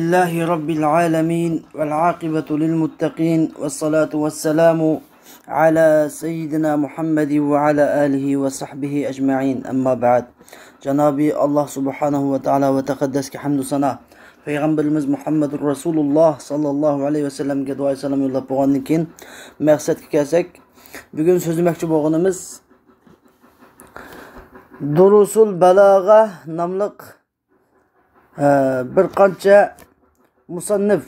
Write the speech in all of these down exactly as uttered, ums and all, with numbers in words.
لله رب العالمين، والعاقبة للمتقين، والصلاة والسلام على سيدنا محمد وعلى آله وصحبه أجمعين. أما بعد. جانابى الله سبحانه وتعالى ۋە تەقەددەسكە ھەمدۇ سانا، پەيغەمبىرىمىز مۇھەممەدۇر رەسۇلۇللا ساللاللاھۇ ئەلەيھى ۋەسەللەمگە دۇئايى سالام يوللاپ بولغاندىن كېيىن، مەقسەتكە كەلسەك، بۈگۈن سۆزلىمەكچى بولغىنىمىز دۇرۇسۇل بالاغە ناملىق، ئە، بىر قانچە مۇسەننىپ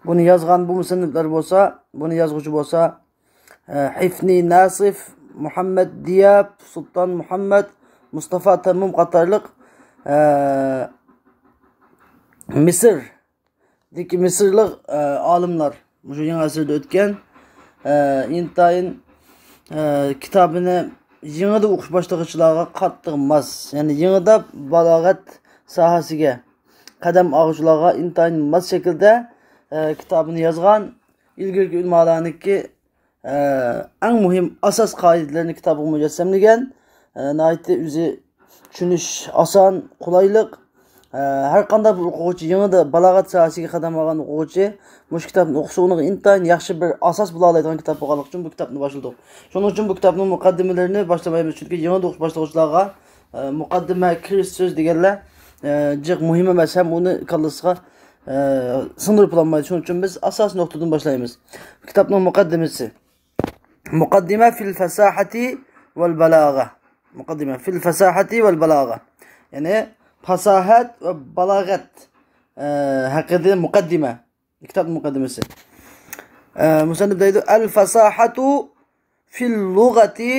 بۇنى يازغان، بۇ مۇسەننىپلەر بولسا، بۇنى يازغۇچى بولسا، ئە، ھىفنى ناسىف، مۇھەممەد دىياب، سۇلتان مۇھەممەد، مۇستافا تەممۇم قاتارلىق، ئە، مىسىر دىكى مىسىرلىق، ئە، ئالىملار مۇشۇ يېڭى ئەسىردە ئۆتكەن، ئە، ئىنتايىن، ئە، كىتابىنى يېڭىدا ئوقۇش باشلىغۇچىلارغا قاتتىق ماس، يەنى يېڭىدا بالاغەت ساھەسىگە قەدەم ئالغۇچىلارغا ئىنتايىن ماس شەكىلدە، ئە، كىتابىنى يازغان، ئىلگىرىكى ئۆلىمالارنىڭكى ئە، ئەڭ مۇھىم ئاساس قائىدىلىرىنى كىتابىغا مۇجەسسەملىگەن، ئە، ناھايىتى ئۆزى چۈشىنىش ئاسان، قولايلىق. ئە، ھەر قانداق بىر ئوقۇغۇچى، يېڭىدا بالاغەت ساھەسىگە قەدەم ئالغان ئوقۇغۇچى مۇشۇ كىتابنى ئوقۇسا، ئۇنىڭغا ئىنتايىن ياخشى بىر ئاساس بولالايدىغان كىتاب بولغانلىقى ئۈچۈن بۇ كىتابنى باشلىدۇق. شۇنىڭ ئۈچۈن بۇ كىتابنىڭ مۇقەددىمىلىرىنى باشلىمايمىز، چۈنكى يېڭىدا ئوقۇش باشلىغۇچىلارغا، ئە، مۇقەددىمە، كىرىش سۆز دېگەنلەر، ئە، جىق مۇھىم ئەمەس، ھەم ئۇنى كاللىسىغا، ئە، سىڭدۈرۈپ بولالمايدۇ. شۇنىڭ ئۈچۈن بىز ئاساسىي نۇقتىدىن باشلايمىز. كىتابنىڭ مۇقەددىمىسى. مۇقەددىمە فىل فەساھەتى ۋەل بالاغە. مۇقەددىمە فىل فەساھەتى ۋەل بالاغە. يەنى پاساھەت ۋە بالاغەت، ئە، ھەققىدە مۇقەددىمە. كىتاب مۇقەددىمىسى. ئە، مۇسەننىپ دەيدۇ، ئەل فەساھەتۇ فىل لۇغەتى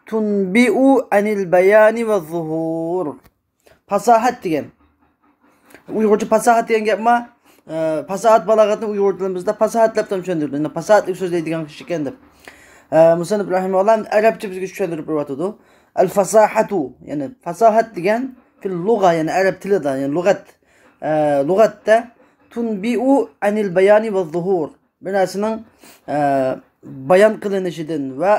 تۇنبىئۇ ئەنىل بەيانى ۋە زۇھۇر. پاساھەت دېگەن. ئۇيغۇرچە پاساھەت دېگەن گەپمۇ، ئە، پاساھەت بالاغەتنى ئۇيغۇر تىلىمىزدا پاساھەت دەپ چۈشەندۈرىدۇ. يەنى پاساھەتلىك سۆزلەيدىغان كىشى ئىكەن دەپ. ئە، مۇسەننىپ رەھىمەھۇللا ئەرەبچە بىزگە چۈشەندۈرۈپ بېرىۋاتىدۇ. ئەل فاساھەتۇ، يەنى پاساھەت دېگەن، فىل لۇغە، يەنى ئەرەب تىلىدا، يەنى لۇغەت، ئە، لۇغەتتە، تۇنبىئۇ ئەنىل بەيانى ۋە زۇھۇر. بىر نەرسىنىڭ، ئە، بايان قىلىنىشىدىن ۋە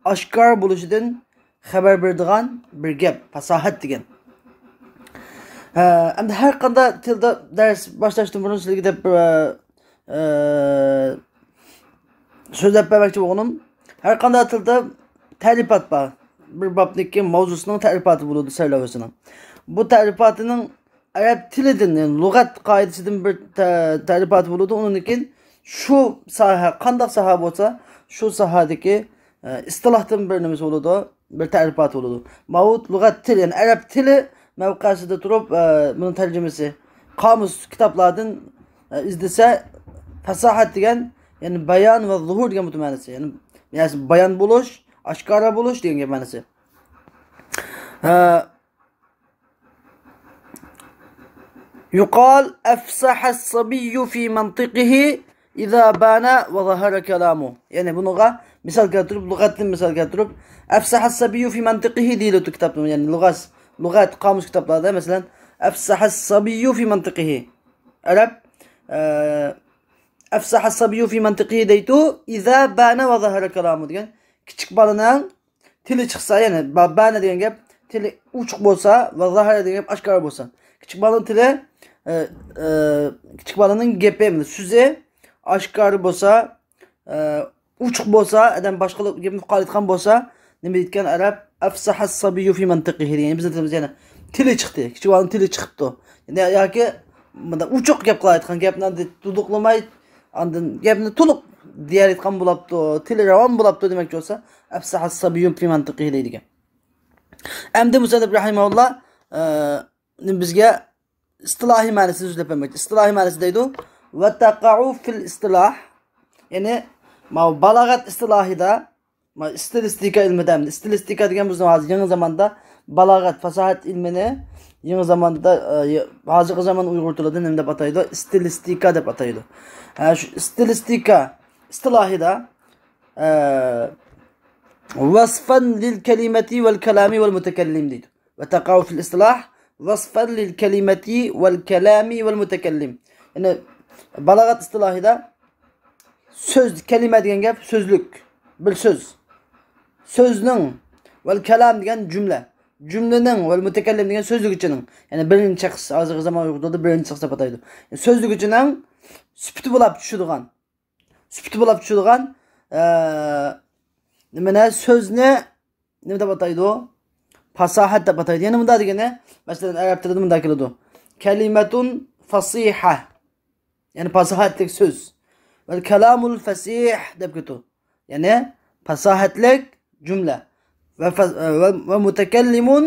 ئاشكارا بولۇشىدىن خەۋەر بېرىدىغان بىر گەپ، پاساھەت دېگەن. ئە، ئەمدى ھەر قانداق تىلدا دەرس باشلاشتىن بۇرۇن سىلەرگە دەپ، ئە، ئە، سۆزلەپ بەرمەكچى بولغىنىم، ھەر قانداق تىلدا تەرىپات بار. بىر بابنىڭكى ماۋزۇسىنىڭ تەرىپاتى بولىدۇ، سەرلەۋھىسىنىڭ. بۇ تەرىپاتىنىڭ ئەرەب تىلىدىن، يەنى لۇغەت قائىدىسىدىن بىر تە-، تەرىپاتى بولىدۇ. ئۇنىڭدىن كېيىن شۇ ساھە، قانداق ساھە بولسا، شۇ ساھەدىكى، ئە، ئىستىلاھتىن بىر نېمىسى بولىدۇ، بىر تەرىپاتى بولىدۇ. ماۋۇ لۇغەت تىل، يەنى ئەرەب تىلى مەۋقەسىدە تۇرۇپ، ئە، بۇنىڭ تەرجىمىسى. قامۇس كىتابلاردىن، ئە، ئىزدىسە، پاساھەت دېگەن، يەنى بايان ۋە زۇھۇر دېگەن بۇ مەنىسى. يەنى، يەنى بايان بولۇش، ئاشكارا بولۇش دېگەن گەپ مەنىسى. ئە، يقال أفصح الصبي في منطقه إذا بان وظهر كلامه. يەنى بۇنىڭغا مىسال كەلتۈرۈپ، لۇغەتتىن مىسال كەلتۈرۈپ، أفصح الصبي في منطقه دېيىلىدۇ كىتابتا. يەنى لۇغەت، لۇغەت، قامۇس كىتابلاردا، مەسىلەن، أفصح الصبي في منطقه. ئەرەب، ئە، أفصح الصبي في منطقه دەيدۇ، إذا بان وظهر كلامه دېگەن، كىچىك بالىنىڭ تىلى چىقسا، يەنى با-، بانە دېگەن گەپ، تىلى ئوچۇق بولسا، ۋە زاھىرە دېگەن گەپ ئاشكارا بولسا. كىچىك بالىنىڭ تىلى، ئە، ئە، كىچىك بالىنىڭ گېپى، سۆزى ئاشكارا بولسا، ئە، ئوچۇق بولسا، ئادەم باشقا گەپنى ئۇقالايدىغان بولسا، نېمە دەيدىكەن ئەرەب؟ أفصح الصبي في منطقه دېگەن. بىزنىڭ تىلىمىز يەنە تىلى چىقتى، كىچىك بالىنىڭ تىلى چىقىپتۇ. يەنى ياكى مۇنداق ئوچۇق گەپ قىلايدىغان، گەپنى ئاندىن دۇدۇقلىماي، ئاندىن گەپنى تولۇق دېيەلەيدىغان بولاپتۇ، تىلى راۋان بولاپتۇ دېمەكچى بولسا، أفصح الصبي في منطقه دەيدىكەن. ئەمدى مۇسەننىپ رەھىمەھۇللا، ئە، بىزگە ئىستىلاھىي مەنىسىنى سۆزلەپ بەرمەكچى. ئىستىلاھىي مەنىسى دەيدۇ، وتقع في الاصطلاح، يەنى ماۋۇ بالاغەت ئىستىلاھىدا، ماۋۇ ئىستىلىستىكا ئىلمىدا، ئەمدى ئىستىلىستىكا دېگەن بىزنىڭ ھازىر يېڭى زاماندا بالاغەت، پاساھەت ئىلمىنى يېڭى زاماندا، ئە، ھازىرقى زامان ئۇيغۇر تىلىدا نېمە دەپ ئاتايدۇ؟ ئىستىلىستىكا دەپ ئاتايدۇ. ھە، شۇ ئىستىلىستىكا ئىستىلاھىدا، ئە، وصفا للكلمة والكلام والمتكلم دەيدۇ. وتقع في الاصطلاح وصفا للكلمة والكلام والمتكلم. يەنى بالاغەت ئىستىلاھىدا سۆز، كەلىمە دېگەن گەپ سۆزلۈك، بىر سۆز. سۆزنىڭ، ۋەل كالام دېگەن جۈملە. جۈملىنىڭ، ۋەل مۇتەكەللىم دېگەن سۆزلىگۈچىنىڭ، يەنى بىرىنچى شەخس، ھازىرقى زامان ئۇيغۇر تىلىدا بىرىنچى شەخس دەپ ئاتايدۇ. سۆزلىگۈچىنىڭ سۈپىتى بولاپ چۈشىدىغان، سۈپىتى بولاپ چۈشىدىغان، ئە، نېمىنى، سۆزنى نېمە دەپ ئاتايدۇ؟ پاساھەت دەپ ئاتايدۇ. يەنە مۇنداق دېگىنى، مەسىلەن، ئەرەب تىلىدا مۇنداق كېلىدۇ. كەلىمەتۇن فەسىھە. يەنى پاساھەتلىك سۆز. ۋەل كەلامۇل فەسىھ دەپ كېتىدۇ. يەنى پاساھەتلىك جۈملە. ۋە فە-، ۋە، ۋە مۇتەكەللىمۇن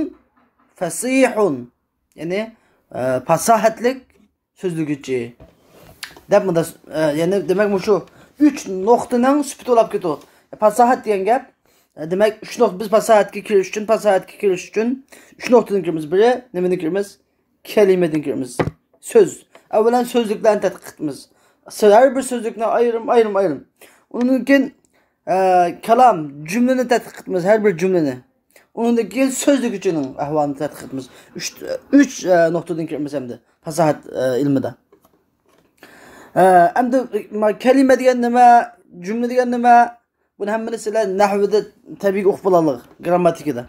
فەسىھۇن. يەنى، ئە، پاساھەتلىك سۆزلىگۈچى. دەپ مۇندا، ئە، يەنى دېمەك، مۇشۇ ئۈچ نۇقتىنىڭ سۈپىتى بولاپ كېتىدۇ. پاساھەت دېگەن گەپ، ئە، دېمەك، ئۈچ نۇقتا، بىز پاساھەتكە كىرىش ئۈچۈن، پاساھەتكە كىرىش ئۈچۈن ئۈچ نۇقتىدىن كىرىمىز. بىرى، نېمىدىن كىرىمىز؟ كەلىمىدىن كىرىمىز. سۆز. ئەۋۋەلەن سۆزلۈكلەرنى تەتقىق قىلىمىز. سۆ-، ھەر بىر سۆزلۈكنى ئايرىم، ئايرىم، ئايرىم. ئۇنىڭدىن كېيىن، ئە، كالام، جۈملىنى تەتقىق قىلىمىز، ھەر بىر جۈملىنى. ئۇنىڭدىن كېيىن سۆزلىگۈچىنىڭ ئەھۋالىنى تەتقىق قىلىمىز. ئۈچ، ئۈچ، ئە، نۇقتىدىن كىرىمىز ئەمدى پاساھەت، ئە، ئىلمىدا. ئە، ئەمدى، ما، كەلىمە دېگەن نېمە؟ جۈملە دېگەن نېمە؟ بۇنى ھەممىنى سىلەر نەھۋىدە تەبىئىي ئوقۇپ بولالىغ، گرامماتىكىدا.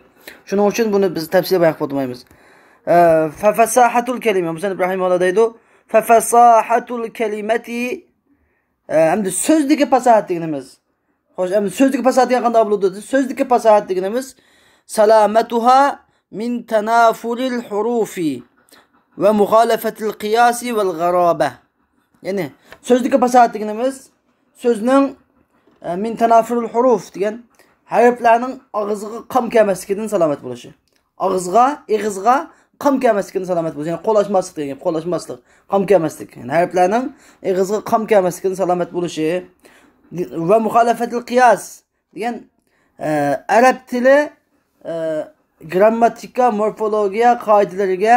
شۇنىڭ ئۈچۈن بۇنى بىز تەپسىلىي بايان قىلىپ ئولتۇرمايمىز. ئە، فەفەساھەتۇل كەلىمە، مۇسەننىپ رەھىمەھۇللا دەيدۇ، فەفەساھەتۇل كەلىمەتى، ئە، ئەمدى سۆزدىكى پاساھەت دېگىنىمىز. خوش، ئەمدى سۆزدىكى پاساھەت دېگەن قانداق بولىدۇ؟ سۆزدىكى پاساھەت دېگىنىمىز، سالامەتۇھا مىن تەنافۇرىل ھۇرۇفى ۋە مۇخالەفەتىل قىياسى ۋەل غارابە. يەنى سۆزدىكى پاساھەت دېگىنىمىز سۆزنىڭ، ئە، مىن تەنافۇرىل ھۇرۇف دېگەن ھەرپلەرنىڭ ئاغزىغا قام كەلمەسلىكىدىن سالامەت بولۇشى. ئاغزىغا، ئېغىزغا قام كەلمەسلىكىدىن سالامەت بولۇشى. يەنى قولاشماسلىق دېگەن گەپ، قولاشماسلىق، قام كەلمەسلىك. يەنى ھەرپلەرنىڭ ئېغىزغا قام كەلمەسلىكىدىن سالامەت بولۇشى. ۋە مۇخالەفەتىل قىياس دېگەن، ئە، ئەرەب تىلى، ئە، گرامماتىكا، مورفولوگىيە قائىدىلىرىگە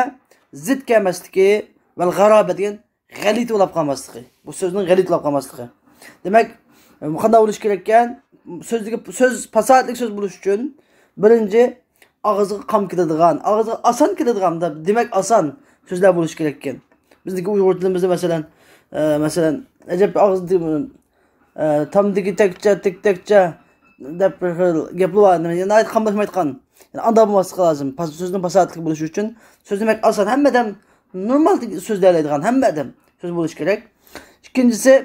زىت كەلمەسلىكى، ۋەل غارابە دېگەن غەلىتە بولاپ قالماسلىقى. بۇ سۆزنىڭ غەلىتە بولاپ قالماسلىقى. دېمەك، ئە، قانداق بولۇشى كېرەككەن؟ سۆزدىكى، سۆز پاساھەتلىك سۆز بولۇش ئۈچۈن بىرىنچى ئاغزىغا قام كېلىدىغان، ئاغزىغا ئاسان كېلىدىغان، دېمەك، ئاسان سۆزلەر بولۇشى كېرەككەن. بىزنىڭكى ئۇيغۇر تىلىمىزدا، مەسىلەن، ئە، مەسىلەن، ئەجەب ئاغزى، ئە، تامدىكى تەكچە، تەك تەكچە دەپ بىر خىل گەپلەر بار. ناھايىتى قاملاشمايدىغان. يەنى ئانداق بولماسلىقى لازىم. پاس-، سۆزنىڭ پاساھەتلىك بولۇشى ئۈچۈن سۆز دېمەك ئاسان. ھەممە ئادەم نورمال سۆزلەيدىغان، ھەممە ئادەم سۆز بولۇشى كېرەك. ئىككىنچىسى،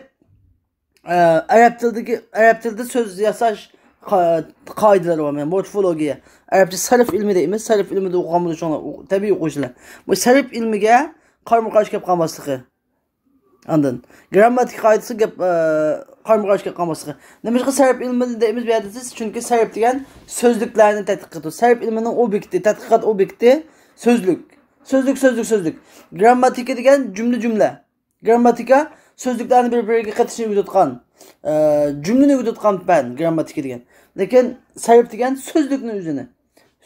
ئە، ئەرەب تىلىدىكى، ئەرەب تىلىدا سۆز ياساش قا-، قائىدىلىرى بار. مورفولوگىيە. ئەرەبچە سەرف ئىلمى دەيمىز. سەرف ئىلمىدە ئوقۇغان بولۇشۇڭلار، تەبىئىي ئوقۇغۇچىلار. بۇ سەرف ئىلمىگە قارمۇ قارشى كەپ قالماسلىقى. ئاندىن گرامماتىكا قائىدىسى گەپ، ئە، قارمۇ قارشى كەپ قالماسلىقى. نېمىشقا سەرپ ئىلمى دەيمىز بۇ يەردە دېسە، چۈنكى سەرپ دېگەن سۆزلۈكلەرنى تەتقىق قىلىدۇ. سەرپ ئىلمىنىڭ ئوبيېكتى، تەتقىقات ئوبيېكتى سۆزلۈك. سۆزلۈك، سۆزلۈك، سۆزلۈك. گرامماتىكا دېگەن جۈملە، جۈملە. گرامماتىكا سۆزلۈكلەرنى بىر-بىرىگە قېتىشنى ئۆگىتىدىغان، ئە، جۈملىنى ئۆگىتىدىغان پەن گرامماتىكا دېگەن. لېكىن سەرپ دېگەن سۆزلۈكنى ئۆزىنى.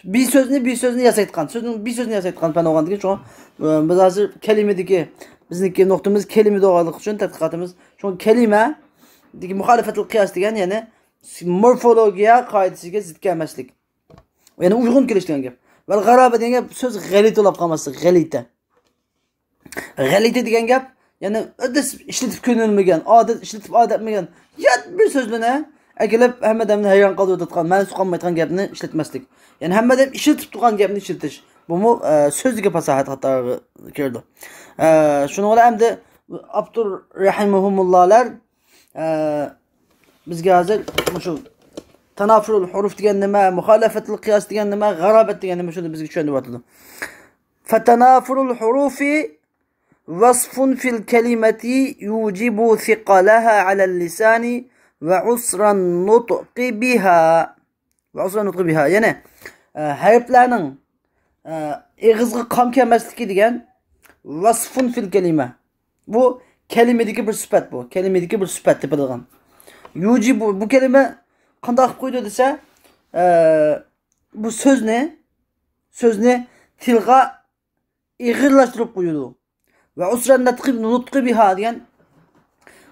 بى سۆزنى، بى سۆزنى ياسايدىغان، سۆزنىڭ بى سۆزنى ياسايدىغان پەن بولغاندىكىن، شۇڭا، ئە، بىز ھازىر كەلىمىدىكى، بىزنىڭكى نۇقتىمىز كەلىمە بولغانلىقى ئۈچۈن تەتقىقاتىمىز. شۇڭا كەلىمە دېگەن مۇخالىفەتىل قىياس دېگەن، يەنى مورفولوگىيە قائىدىسىگە زىت كەلمەسلىك. يەنى ئۇيغۇن كېلىش دېگەن گەپ. ۋەل غارابە دېگەن گەپ سۆز غەلىتە بولاپ قالماسلىق، غەلىتە. غەلىتە دېگەن گەپ، يەنى ئادەت ئىشلىتىپ كۆنۈلمىگەن، ئادەت ئىشلىتىپ ئادەتمىگەن، يات بىر سۆزلىرىنى ئەكېلىپ، ھەممە ئادەمنى ھەيران قالدۇرۇۋېتىدىغان، مەنىسى قالمايدىغان گەپنى ئىشلەتمەسلىك. يەنى ھەممە ئادەم ئىشلىتىپ تۇرغان گەپنى ئىشلىتىش. بۇمۇ، ئە، سۆزدىكى پاساھەت قاتارىغا كىرىدۇ. ئە، شۇنىڭ بىلەن ئەمدى ئاپتور رەھىمەھۇمۇللالار، ئە، بىزگە ھازىر مۇشۇ تانافۇرۇل ھۇرۇف دېگەن نېمە، مۇخالەفەتۇل قىياس دېگەن نېمە، غارابەت دېگەن نېمە، شۇنى بىزگە چۈشەندۈرۈۋاتىدۇ. فتنافر الحروف وصف في الكلمة يوجب ثقلها على اللسان وعسر النطق بها. وعسر النطق بها. يەنى، ئە، ھەرپلەرنىڭ، ئە، ئېغىزغا قام كەلمەسلىكى دېگەن ۋەسفۇن فىل كەلىمە. بۇ كەلىمىدىكى بىر سۈپەت بۇ. كەلىمىدىكى بىر سۈپەت تېپىلغان. يۇجىبۇ، بۇ كەلىمە قانداق قىلىپ قويىدۇ دېسە، ئە، بۇ سۆزنى، سۆزنى تىلغا ئېغىرلاشتۇرۇپ قويىدۇ. ۋە ئۇسران نۇتقى، نۇتقى بىھا دېگەن،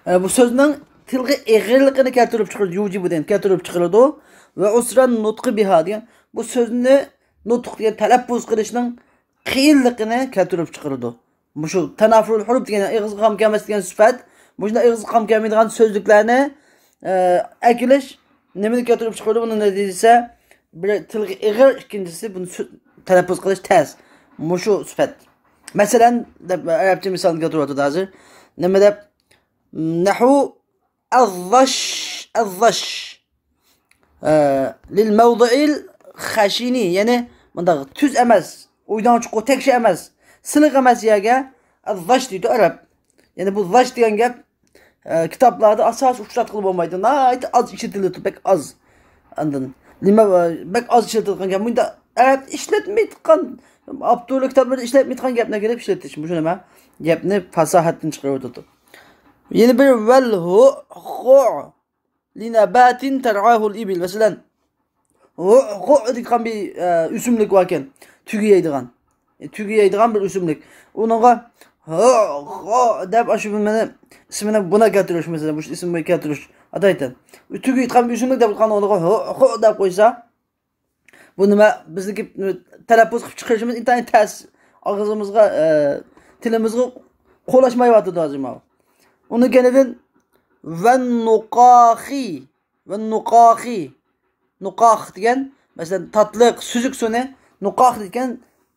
ئە، بۇ سۆزنىڭ تىلغا ئېغىرلىقىنى كەلتۈرۈپ چىقىرىدۇ. يۇجىبۇ دېگەن كەلتۈرۈپ چىقىرىدۇ. ۋە ئۇسران نۇتقى بىھا دېگەن بۇ سۆزنى نۇتۇق دېگەن تەلەپپۇز قىلىشنىڭ قىيىنلىقىنى كەلتۈرۈپ چىقىرىدۇ. مۇشۇ تانافۇرۇل ھۇرۇپ دېگەن ئېغىزغا قام كەلمەس دېگەن سۈپەت، مۇشۇنداق ئېغىزغا قام كەلمەيدىغان سۆزلۈكلەرنى، ئە، ئەكېلىش نېمىنى كەلتۈرۈپ چىقىرىدۇ؟ بۇنىڭ نەتىجىسى بىر تىلغا ئېغىر، ئىككىنچىسى بۇنى سۆ-، تەلەپپۇز قىلىش تەس. مۇشۇ سۈپەت. مەسىلەن، دەپ ئەرەبچە مىسالنى كەلتۈرۈۋاتىدۇ ھازىر. نېمە دەپ؟ نەھۋۇ ئەززاش، ئەززاش. ئە، لىل مەۋدىئىل خەشىنى، يەنى مۇنداق تۈز ئەمەس، ئويداڭ چۇقۇر تەكشى ئەمەس، سىلىق ئەمەس يەرگە ئەززاش دەيدۇ ئەرەب. يەنى بۇ زاش دېگەن گەپ، ئە، كىتابلاردا ئاساسىي ئۇچراتقىلى بولمايدۇ. ناھايىتى ئاز ئىشلىتىلىدۇ، بەك ئاز. ئاندىن نېمە، ئە، بەك ئاز ئىشلىتىلگەن گەپ. بۇندا ئەرەب ئىشلەتمەيدىغان، ئاپتورلۇق كىتابلىرىدا ئىشلەتمەيدىغان گەپلەرگە دەپ ئىشلىتىش. مۇشۇ نېمە گەپنى پاساھەتتىن چىقىرىۋېتىدۇ. يەنە بىر ۋەل ھۇ، خۇ. لىنەباتىن تەرئاھۇل ئىبىل. مەسىلەن، ھۇ، ھۇ دېگەن بىر، ئە، ئۆسۈملۈك باركەن. تۆگە يەيدىغان. ئە، تۆگە يەيدىغان بىر ئۆسۈملۈك. ئۇنىڭغا ھۇ، ھۇ دەپ، ئاشۇ نېمىنى، ئىسمىنى بۇنا كەلتۈرۈش، مەسىلەن، مۇشۇ ئىسىمنى كەلتۈرۈش. ئاتايتتىن. تۆگە يەيدىغان بىر ئۆسۈملۈك دەپ ئېيتقان ئۇنىڭغا ھۇ، ھۇ دەپ قويسا، بۇ نېمە، بىزنىڭكى تەلەپپۇز قىلىپ چىقىرىشىمىز ئىنتايىن تەس. ئاغزىمىزغا، ئە، تىلىمىزغا قولاشمايۋاتىدۇ ھازىر ماۋۇ. ئۇنىڭ كەينىدىن ۋەننۇقاخى. ۋەننۇقاخى. نۇقاخ دېگەن، مەسىلەن، تاتلىق، سۈزۈك سۇنى نۇقاخ دېگەن.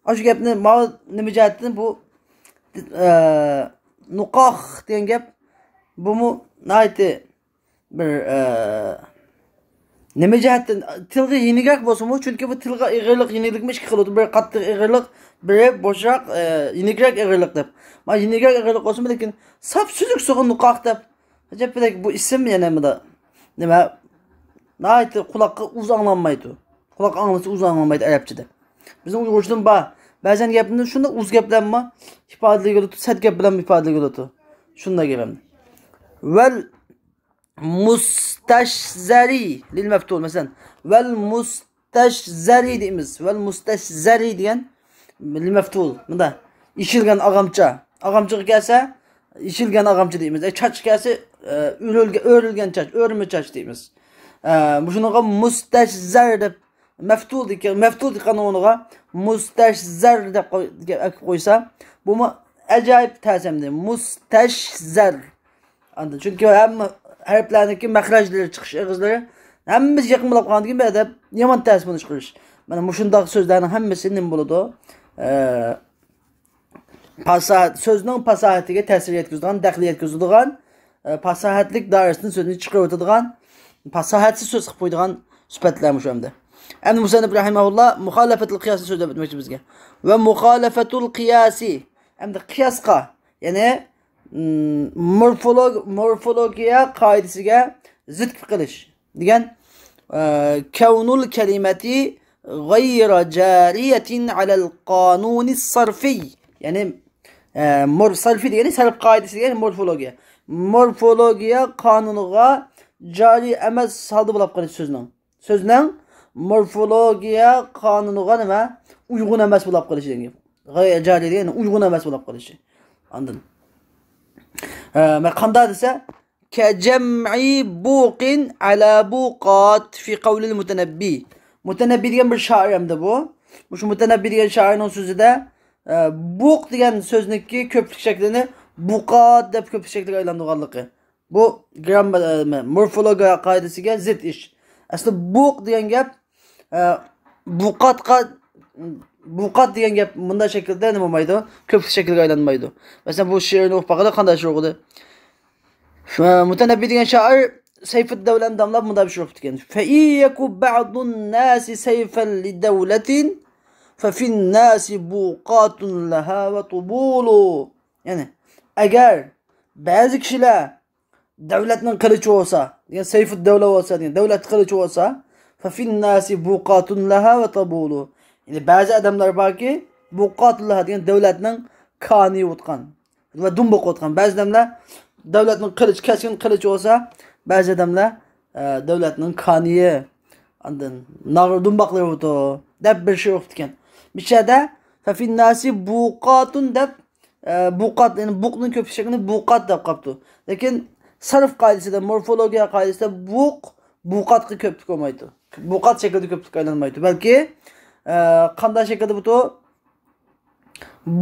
ئاشۇ گەپنى ماۋۇ نېمە جەھەتتىن بۇ، ئە، نۇقاخ دېگەن گەپ، بۇمۇ ناھايىتى بىر، ئە، نېمە جەھەتتىن تىلغا يېنىكرەك بولسىمۇ، چۈنكى بۇ تىلغا ئېغىرلىق، يېنىكلىكمۇ ئىككى خىل بولىدۇ. بىرى قاتتىق ئېغىرلىق، بىرى بوشراق، ئە، يېنىكرەك ئېغىرلىق دەپ. مانا يېنىكرەك ئېغىرلىق بولسىمۇ، لېكىن ساپ سۈزۈك سۇغا نۇقاق دەپ. ئەجەب بۇ ئىسىم يەنە مۇندا نېمە، ناھايىتى قۇلاققا ئۇز ئاڭلانمايدۇ. قۇلاق ئاڭلىسا ئۇز ئاڭلانمايدۇ ئەرەبچىدە. بىزنىڭ ئۇيغۇرچىدىمۇ بار. بەزەن گەپنى شۇنداق ئۇز گەپ بىلەنمۇ ئىپادىلىگىلى، سەت گەپ بىلەن ئىپادىلىگىلى. شۇنداق گەپ ئەمدى. ۋەل مۇستەشزەرى لىل مەفتۇل. مەسىلەن، ۋەل مۇستەشزەرى دەيمىز. ۋەل مۇستەشزەرى دېگەن لىل مەفتۇل. مۇندا ئېشىلگەن ئاغامچا. ئاغامچىغا كەلسە، ئېشىلگەن ئاغامچا دەيمىز. ئە، چاچقا كەلسە، ئە، ئۆرۈلگە-، ئۆرۈلگەن چاچ، ئۆرمە چاچ دەيمىز. ئە، مۇشۇنىڭغا مۇستەشزەر دەپ، مەفتۇل دېگەن، مەفتۇل دېگەن ئورنىغا مۇستەشزەر دەپ قوي-، دەپ ئەكىپ قويسا، بۇمۇ ئاجايىپ تەس ئەمدى. مۇستەشزەر. ئاندىن، چۈنكى ھەممە ھەرپلەرنىڭكى مەخرەجلىرى، چىقىش ئېغىزلىرى ھەممىسى يېقىنلاپ قالغاندىن كېيىن بىر ئەدەپ يامان تەس بۇنى چىقىرىش. مانا مۇشۇنداق سۆزلەرنىڭ ھەممىسى نېمە بولىدۇ؟ ئە، پاساھەت، سۆزنىڭ پاساھەتىگە تەسىر يەتكۈزىدىغان، دەخلى يەتكۈزىدىغان، ئە، پاساھەتلىك دائىرىسىدىن سۆزنى چىقىرىۋېتىدىغان، پاساھەتسىز سۆز قىلىپ قويىدىغان سۈپەتلەر مۇشۇ ئەمدى. ئەمدى مۇسەننىپ رەھىمەھۇللا مۇخالەپەتۇل قىياسنى سۆزلەپ ئۆتمەكچى بىزگە. ۋە مۇخالەفەتۇل قىياسى. ئەمدى قىياسقا، يەنى، م، مورفولوگ-، مورفولوگىيە قائىدىسىگە زىت قىلىش دېگەن، ئە، كەۋنۇل كەلىمەتى غەيرە جارىيەتىن ئەلەل قانۇنى سەرفىي. يەنى، ئە، مور-، سەرفىي دېگەنى سەرپ قائىدىسى دېگەنى مورفولوگىيە. مورفولوگىيە قانۇنىغا جارىي ئەمەس ھالدا بولۇپ قېلىش سۆزنىڭ. سۆزنىڭ مورفولوگىيە قانۇنىغا نېمە؟ ئۇيغۇن ئەمەس بولۇپ قېلىشى دېگەن گەپ. غەيرە جارىي دېگەن ئۇيغۇن ئەمەس بولۇپ قېلىشى. ئاندىن، ئە، مە-، قانداق دېسە، كەجەمئى بۇقىن ئەلا بۇقات في قولى المتنبي. مۇتەنەببى دېگەن بىر شائىر ئەمدى بۇ. مۇشۇ مۇتەنەببى دېگەن شائىرنىڭ سۆزىدە، ئە، بۇق دېگەن سۆزنىڭكى كۆپلۈك شەكلىنى بۇقات دەپ كۆپلۈك شەكلىگە ئايلاندۇرغانلىقى. بۇ گراممار، ئە، مورفولوگىيە قائىدىسىگە زىت ئىش. ئەسلى بۇق دېگەن گەپ، ئە، بۇقاتقا، بۇقات دېگەن گەپ مۇنداق شەكىلدە نېمە بولمايدۇ؟ كۆپلۈك شەكىلگە ئايلانمايدۇ. مەسىلەن، بۇ شېئىرنى ئوقۇپ باقايلى، قانداق شېئىر ئوقۇدى؟ مۇتەنەببى دېگەن شائىر سەيفۇددەۋلەنى داملاپ مۇنداق بىر شېئىر ئوقۇپتىكەن. فَإِن يَكُ بَعْضُ النَّاسِ سَيْفًا لِدَوْلَةٍ فَفِي النَّاسِ بُقَاتٌ لَهَا وَطُبُولٌ. يەنى، ئەگەر بەزى كىشىلەر دەۋلەتنىڭ قىلىچى بولسا، دېگەن سەيفۇددەۋلە بولسا، دېگەن دەۋلەت قىلىچى بولسا، فَفِي النَّاسِ بُقَاتٌ لَهَا وَطُبُولٌ. يەنى بەزى ئادەملەر باركى، بۇقاتۇن لەھا دېگەن دەۋلەتنىڭ كانىيى بولۇۋاتقان ۋە دۇمبا قىلىۋاتقان. بەزى ئادەملەر دەۋلەتنىڭ قىلىچ، كەسكىن قىلىچى بولسا، بەزى ئادەملەر، ئە، دەۋلەتنىڭ كانىيى، ئاندىن ناغرا دۇمباقلىرى بولىدۇ، دەپ بىر شېئىر ئوقۇپتىكەن. بىر يەردە فەفىنناسى بۇقاتۇن دەپ، ئە، بۇقات، يەنى بۇقنىڭ كۆپلۈك شەكلىنى بۇقات دەپ قاپتۇ. لېكىن سەرف قائىدىسىدە، مورفولوگىيە قائىدىسىدە بۇق، بۇقاتقا كۆپلۈك بولمايدۇ. بۇقات شەكلىدە كۆپلۈككە ئايلانمايدۇ. بەلكى، ئە، قانداق شەكىلدە بۇتۇ؟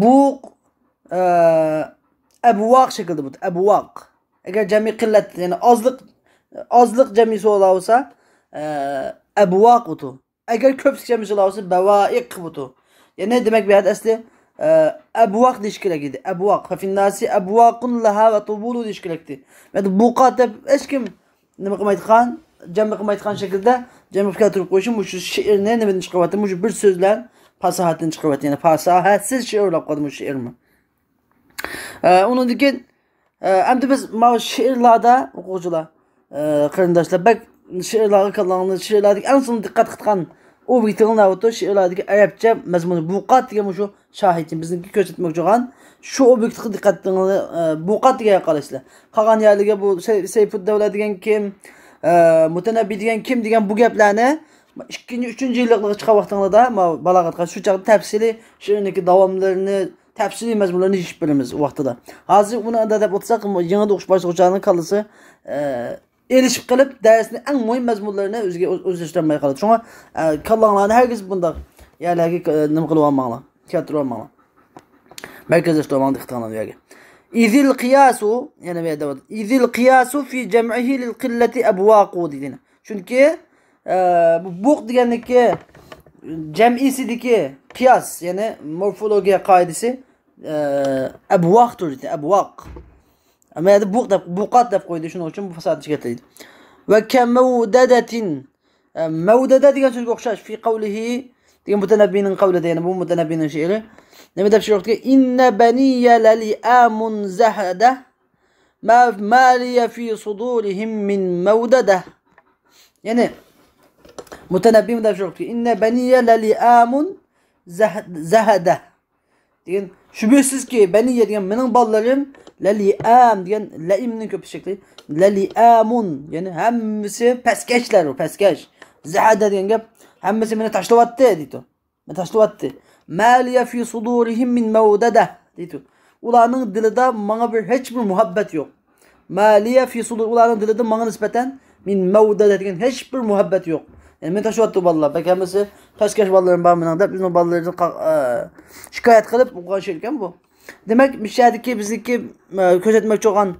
بۇق، ئە، ئەبۋاق شەكلىدە بۇتۇ. ئەبۋاق. ئەگەر جەمئىي قىللەت، يەنى ئازلىق، ئازلىق جەمئىيسى بولا بولسا، ئە، ئەبۋاق بۇتۇ. ئەگەر كۆپلۈك جەمئىيسى بولا بولسا، بەۋائىق بۇتۇ. يەنى دېمەك، بۇ يەردە ئەسلى، ئە، ئەبۋاق دېيىش كېرەك ئىدى. ئەبۋاق. فەفىنناسى ئەبۋاقۇن لەھا ۋە تۇبۇلۇ دېيىش كېرەكتى. بۇ يەردە بۇقات دەپ ھېچكىم نېمە قىلمايدىغان، جەم قىلمايدىغان شەكىلدە جەم قىلىپ كەلتۈرۈپ قويۇشى مۇشۇ شېئىرنى نېمىدىن چىقىرىۋەتتى؟ مۇشۇ بىر سۆز بىلەن پاساھەتتىن چىقىرىۋەتتى. يەنى پاساھەتسىز شېئىر بولۇپ قالدى مۇشۇ شېئىرمۇ. ئە، ئۇنىڭدىن كېيىن، ئە، ئەمدى بىز ماۋۇ شېئىرلاردا ئوقۇغۇچىلار، ئە، قېرىنداشلار، بەك شېئىرلارغا كاللاڭلار، شېئىرلاردىكى ئەڭ سوڭ دىققەت قىلىدىغان ئوبيېكتىڭلار ئوتۇ، شېئىرلاردىكى ئەرەبچە مەزمۇنى، بۇقات دېگەن مۇشۇ شاھىتى، بىزنىڭكى كۆرسەتمەكچى بولغان شۇ ئوبيېكتقا دىققەتىڭلار، ئە، بۇقات دېگەنگە قارايسىلەر. قالغان يەرلەرگە بۇ سەي-، سەيپۇددەۋلە دېگەن كىم، ئە، مۇتەنەببى دېگەن كىم دېگەن بۇ گەپلەرنى ئىككىنچى، ئۈچىنچى يىللىقلارغا چىققان ۋاقتىڭلاردا، ما-، بالاغەتقا شۇ چاغدا تەپسىلىي شېئىرنىڭكى داۋاملىرىنى، تەپسىلىي مەزمۇنلىرىنى يېشىپ بېرىمىز ئۇ ۋاقتىدا. ھازىر ئۇنى ئۇنداق دەپ ئولتۇرساق، يېڭىدىن ئوقۇش باشلىغۇچىلارنىڭ كاللىسى، ئە، ئېلىشىپ قېلىپ، دەرسنىڭ ئەڭ مۇھىم مەزمۇنلىرىنى ئۆزىگە ئۆز-، ئۆزلەشتۈرەلمەي قالىدۇ. شۇڭا، ئە، كاللاڭلارنى ھەرگىز بۇنداق يەرلەرگە، ئە، نېمە قىلىۋالماڭلار، كەلتۈرۈۋالماڭلار. مەركەزلەشتۈرۈۋالماڭلار دىققىتىڭلارنى بۇ يەرگە. ئىزىل قىياسۇ، يەنە بۇ يەردە بار. ئىزىل قىياسۇ في جمعه للقلة أبواق دېدى. چۈنكى، ئە، بۇ بۇق دېگەننىكى جەمئىسىدىكى قىياس، يەنى مورفولوگىيە قائىدىسى، ئە، ئەبۋاقتۇر دېدى، ئەبۋاق. ئەمما يەردە بۇق دەپ، بۇقات دەپ قويدى، شۇنىڭ ئۈچۈن بۇ پاساھەتنى شىكايەتلەيدۇ. ۋە كەمەۋدەدەتىن، ئە، مەۋدەدە دېگەن سۆزگە ئوخشاش، في قوله دېگەن مۇتەنەببىنىڭ قەۋلىدە، يەنى بۇ مۇتەنەببىنىڭ شېئىرى. نېمە دەپ شېئىر ئوقۇدىكەن؟ إن بني للئام زهدة ما، ما لي في صدورهم من موددة. يەنى مۇتەنەببى مۇنداق شېئىر ئوقۇدىكەن، إن بني للئام زه-، زهدة. دېگەن، شۈبھىسىزكى، بەنىيە دېگەن مېنىڭ بالىلىرىم، لەلئام دېگەن لەئىمنىڭ كۆپلىشىك شەكلى، لەلئامۇن، يەنى ھەممىسى پەسكەشلەر، پەسكەش. زەھەدە دېگەن گەپ، ھەممىسى مېنى تاشلىۋەتتى دەيدۇ. مېنى تاشلىۋەتتى. ما لي في صدورهم من موددة دەيدۇ. ئۇلارنىڭ دىلىدا ماڭا بىر، ھېچ بىر مۇھەببەت يوق. ما لي في صدور، ئۇلارنىڭ دىلىدا ماڭا نىسبەتەن، من موددة دېگەن ھېچ بىر مۇھەببەت يوق. يەنى مېنى تاشلىۋەتتى بالىلار. بەك ھەممىسى پەسكەش بالىلىرىم بار مېنىڭ دەپ، ئۆزىنىڭ بالىلىرىنى قا-، ئە، شىكايەت قىلىپ ئوقۇغان شېئىركەن بۇ. دېمەك، مۇشۇ يەردىكى بىزنىڭكى، ئە، كۆرسەتمەكچى بولغان،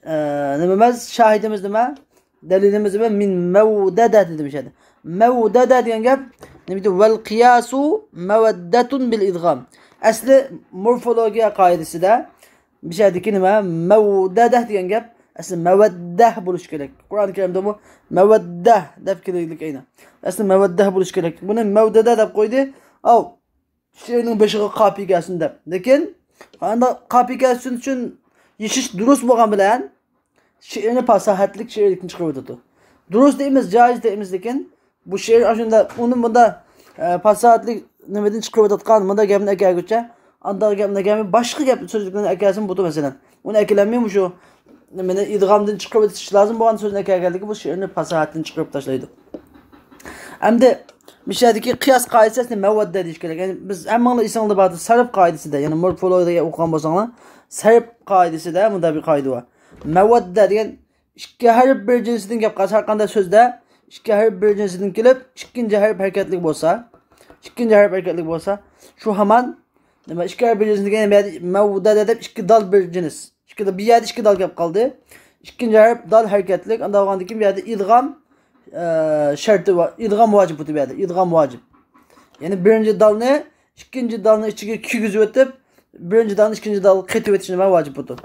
ئە، نېمىمىز، شاھىدىمىز نېمە؟ دەلىلىمىز نېمە؟ من موددة دېدى مۇشۇ يەردە. موددة دېگەن گەپ نېمە دېدى؟ والقياس مودة بالإدغام. ئەسلى مورفولوگىيە قائىدىسىدە مۇشۇ يەردىكى نېمە؟ موددە دېگەن گەپ ئەسلى مەۋەددە بولۇشى كېرەك. قۇرئان كەرىمدىمۇ مەۋەددە دەپ كېلىدىكەن. ئەسلى مەۋەددە بولۇشى كېرەك. بۇنى مەۋدەدە دەپ قويدى. ئاۋ، شېئىرنىڭ بېشىغا قاپىيە كەلسۇن دەپ. لېكىن ئانداق قاپىيە كەلسۇن ئۈچۈن يېشىش دۇرۇس بولغان بىلەن شېئىرنى پاساھەتلىك شېئىرلىكتىن چىقىرىۋېتىدۇ. دۇرۇس دەيمىز، جايىز دەيمىز، لېكىن بۇ شېئىر ئاشۇنداق، ئۇنى بۇندا، ئە، پاساھەتلىك نېمىدىن چىقىرىۋېتىۋاتقان، مۇنداق گەپنى ئەكەلگۈچە، ئانداق گەپنى ئەكەلمەي، باشقا گەپ سۆزلۈكنى ئەكەلسىمۇ بولىدۇ، مەسىلەن. ئۇنى ئەكەلەلمەي، مۇشۇ نېمىنى ئىدغامدىن چىقىرىۋېتىش لازىم بولغان سۆزنى ئەكەلگەنلىكى، بۇ شېئىرنى پاساھەتتىن چىقىرىپ تاشلايدۇ. ئەمدى مۇشۇ يەردىكى قىياس قائىدىسى ئەسلى مەۋەددە دېيىش كېرەك. يەنى بىز ھەممىڭلار ئېسىڭلاردا بار، سەرپ قائىدىسىدە، يەنى مورفولوگىيە ئوقۇغان بولساڭلار، سەرپ قائىدىسىدە مۇنداق بىر قائىدە بار. مەۋەددە دېگەن ئىككى ھەرپ بىر جىنسىدىن گەپ قىلسا، ھەر قانداق سۆزدە ئىككى ھەرپ بىر جىنسىدىن كېلىپ، ئىككىنچى ھەرپ ھەرىكەتلىك بولسا، ئىككىنچى ھەرپ ھەرىكەتلىك بولسا، شۇ ھامان نېمە، ئىككى ھەرپ بىر جىنسىدىن كېلىپ، مەۋدەدە دەپ ئىككى دال بىر جىنس. ئىككى دال، بىر يەردە ئىككى دال كەپ قالدى. ئىككىنچى ھەرپ دال ھەرىكەتلىك، ئاندا بولغاندىن كېيىن بۇ يەردە ئىدغام، ئە، شەرتى ۋا-، ئىدغام ۋاجىپ بۇ يەردە، ئىدغام ۋاجىپ. يەنى بىرىنچى دالنى ئىككىنچى دالنىڭ ئىچىگە كىرگۈزۈۋېتىپ، بىرىنچى دالنى ئىككىنچى دالغا قېتىۋېتىش نېمە ۋاجىپ بولىدۇ.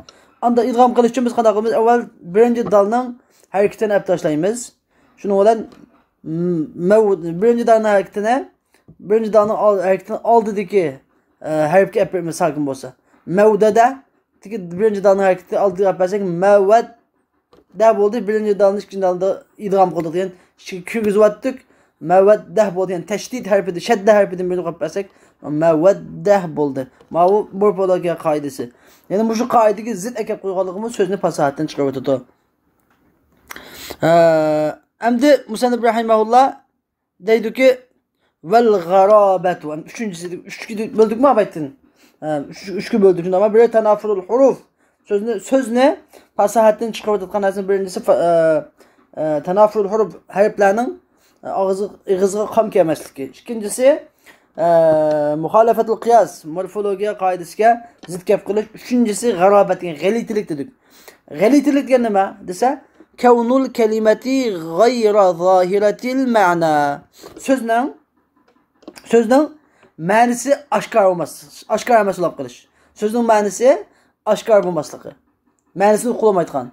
ئاندا ئىدغام قىلىش ئۈچۈن بىز قانداق قىلىمىز؟ ئەۋۋەل بىرىنچى دالنىڭ ھەرىكىتىنى ئېلىپ تاشلايمىز. شۇنىڭ بىلەن، م-، مەۋ-، بىرىنچى دالنىڭ ھەرىكىتىنى، بىرىنچى دالنىڭ ئال-، ھەرىكىتىنىڭ ئالدىدىكى، ئە، ھەرپكە ئېلىپ بېرىمىز، ساكىن بولسا. مەۋدەدە، تېكى بىرىنچى دالنىڭ ھەرىكىتى ئالدىغا ئېلىپ بەرسەك، مەۋەد دە بولدى، بىرىنچى دالنى ئىككىنچى دالدا ئىدغام قىلدۇق دېگەن، ئىككى كىرگۈزۈۋەتتۇق. مەۋەددەھ بولدى، يەنى تەشدىد ھەرپىدىن، شەددە ھەرپىدىن بىرنى قويۇپ بەرسەك، مەۋەددەھ بولدى. ماۋۇ مورفولوگىيە قائىدىسى. يەنى مۇشۇ قائىدىگە زىت ئەكەپ قويغانلىقىمۇ سۆزنى پاساھەتتىن چىقىرىۋېتىدۇ. ھە، ئەمدى مۇسەننىپ رەھىمەھۇللا دەيدۇكى، ۋەل غارابەتۇ. ئۈچىنچىسى، ئۈچكە بۆلدۇكمۇ ئاۋۋالدىن؟ ھە، ئۈچ، ئۈچكە بۆلدۇك. شۇنداقمۇ بىرى تانافۇرۇل ھۇرۇف. سۆزنى، سۆزنى پاساھەتتىن چىقىرىۋاتقان نەرسىنىڭ بىرىنچىسى فا-، ئە، ئە، تانافۇرۇل ھۇرۇف، ھەرپلەرنىڭ، ئە، ئاغزى، ئېغىزغا قان كەلمەسلىكى. ئىككىنچىسى، ئە، مۇخالەفەتۇل قىياس، مورفولوگىيە قائىدىسىگە زىت گەپ قىلىش. ئۈچىنچىسى، غارابەت، دېگەن غەلىتىلىك دېدۇق. غەلىتىلىك دېگەن نېمە دېسە، كەۋنۇل كەلىمەتى غەيرە زاھىرەتىل مەنا. سۆزنىڭ، سۆزنىڭ مەنىسى ئاشكارا بولماس، ئاشكارا ئەمەس بولۇپ قېلىش. سۆزنىڭ مەنىسى ئاشكارا بولماسلىقى. مەنىسىنى ئۇقۇلمايدىغان.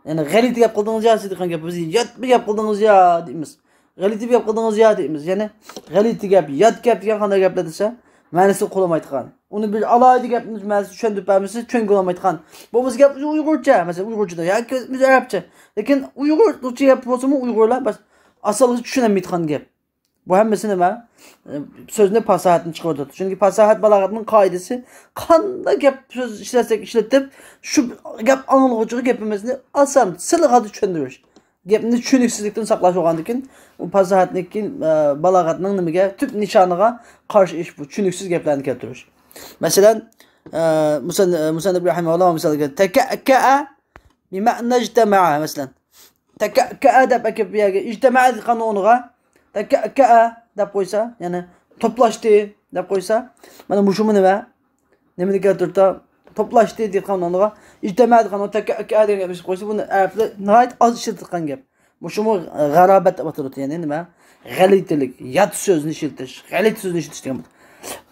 يەنى غەلىتە گەپ قىلدىڭىز يا دېگەن گەپ. بىز يات بىر گەپ قىلدىڭىز يا دەيمىز. غەلىتە بىر گەپ قىلدىڭىز يا دەيمىز. يەنى غەلىتە گەپ، يات گەپ دېگەن قانداق گەپلەر دېسە، مەنىسى ئۇقۇلمايدىغان. ئۇنى بىر ئالاھىدە گەپنىڭ مەنىسىنى چۈشەندۈرۈپ بەرمىسە، چۈشەنگىلىمەيدىغان. بولمىسا گەپ ئۆزى ئۇيغۇرچە، مەسىلەن، ئۇيغۇرچىدا ياكى ئۆزى ئەرەبچە. لېكىن ئۇيغۇرچە گەپ بولسىمۇ ئۇيغۇرلار بەس ئاسانلىقچە چۈشىنەلمەيدىغان گەپ. بۇ ھەممىسى نېمە؟ سۆزنى پاساھەتتىن چىقىرىۋاتىدۇ. چۈنكى پاساھەت بالاغەتنىڭ قائىدىسى، قانداق گەپ سۆز ئىشلەتسەك ئىشلىتىپ، شۇ گەپ ئاڭلىغۇچىغا گېپىمىزنى ئاسان، سىلىق ھالدا چۈشەندۈرۈش. گەپنى چۈشىنىكسىزلىكتىن ساقلاش بولغاندىكىن، ئۇ پاساھەتنىڭكى، ئە، بالاغەتنىڭ نېمىگە، تۈپ نىشانىغا قارشى ئىش بۇ، چۈشىنىكسىز گەپلەرنى كەلتۈرۈش. مەسىلەن، ئە، مۇسەن-، ئە، مۇسەننىپ رەھىمەھۇللاھ مىسالغا، تەكەئكەئە بىمەئنە ئىجتەمەئە، مەسىلەن. تەكەئكەئە دەپ ئەكەپ بۇ يەرگە ئىجتەمەئە دېگەن ئورنىغا تەكەئكەئە دەپ قويسا، يەنى توپلاشتى دەپ قويسا، مانا مۇشۇمۇ نېمە؟ نېمىنى كەلتۈرۈپتۇ؟ توپلاشتى دېيىدىغان ئورنىغا ئىجتەمەئە دېگەن ئورنىغا تەكەئكەئە دېگەن گەپنى قويسا، بۇنى ئەرەبلەر ناھايىتى ئاز ئىشلىتىدىغان گەپ. مۇشۇمۇ غارابەت دەپ ئاتىلىدۇ، يەنى نېمە؟ غەلىتىلىك، يات سۆزنى ئىشلىتىش، غەلىتە سۆزنى ئىشلىتىش دېگەن بولىدۇ.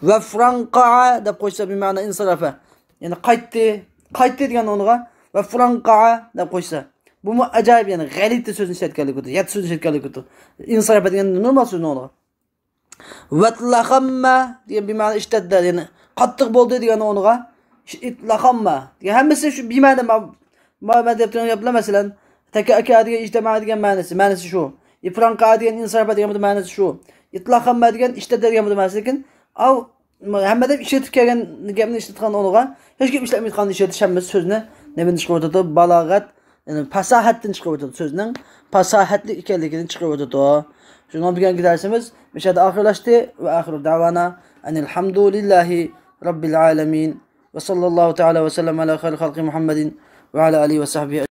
ۋەفرەنقەئە دەپ قويسا، بىمەئنە ئىنسەرەفە. يەنى قايتتى، قايتتى دېگەن ئورنىغا ۋەفرەنقەئە دەپ قويسا، بۇمۇ ئاجايىپ، يەنى غەلىتە سۆزنى ئىشلەتكەنلىك بولىدۇ، يات سۆزنى ئىشلەتكەنلىك بولىدۇ. ئىنسەرەفە دېگەن نورمال سۆزنىڭ ئورنىغا. ۋەتلەخەممە دېگەن بىمەنە ئىشتەددە، يەنى قاتتىق بولدى دېگەن ئورنىغا ئىتلەخەممە دېگەن، ھەممىسى شۇ بىمەنە. ما، ما مەن دەپ تۇرغان گەپلەر، مەسىلەن، تەكەئكەئە دېگەن، ئىجتەمەئە دېگەن مەنىسى، مەنىسى شۇ. ئىپرانقەئە دېگەن، ئىنسەرەفە دېگەن بۇ مەنىسى شۇ. ئىتلەخەممە دېگەن، ئىشتەددە دېگەن بۇ مەنىسى. لېكىن ئاۋ ھەممە دەپ ئىشلىتىپ كەلگەن گەپنى ئىشلەتكەن ئورنىغا ھېچ گەپ ئىشلەتمەيدىغان ئىشلىتىش، ھەممىسى سۆزنى نېمىدىن چىقىرىۋاتىدۇ؟ بالاغەت، يەنى پاساھەتتىن چىقىرىۋاتىدۇ، سۆزنىڭ پاساھەتلىك ئىكەنلىكىنى چىقىرىۋاتىدۇ. شۇنىڭ بىلەن بۈگۈنكى دەرسىمىز مۇشۇ يەردە ئاخىرلاشتى. ۋە ئاخىرۇ دەۋانا ئەنىل ھەمدۇلىللاھى رەببىل ئالەمىن. ۋە ساللاللاھۇ تەئالە ۋە سەللەم ئەلا خەيرى خەلقى مۇھەممەدىن ۋە ئەلا ئالىھى ۋە سەھبىھى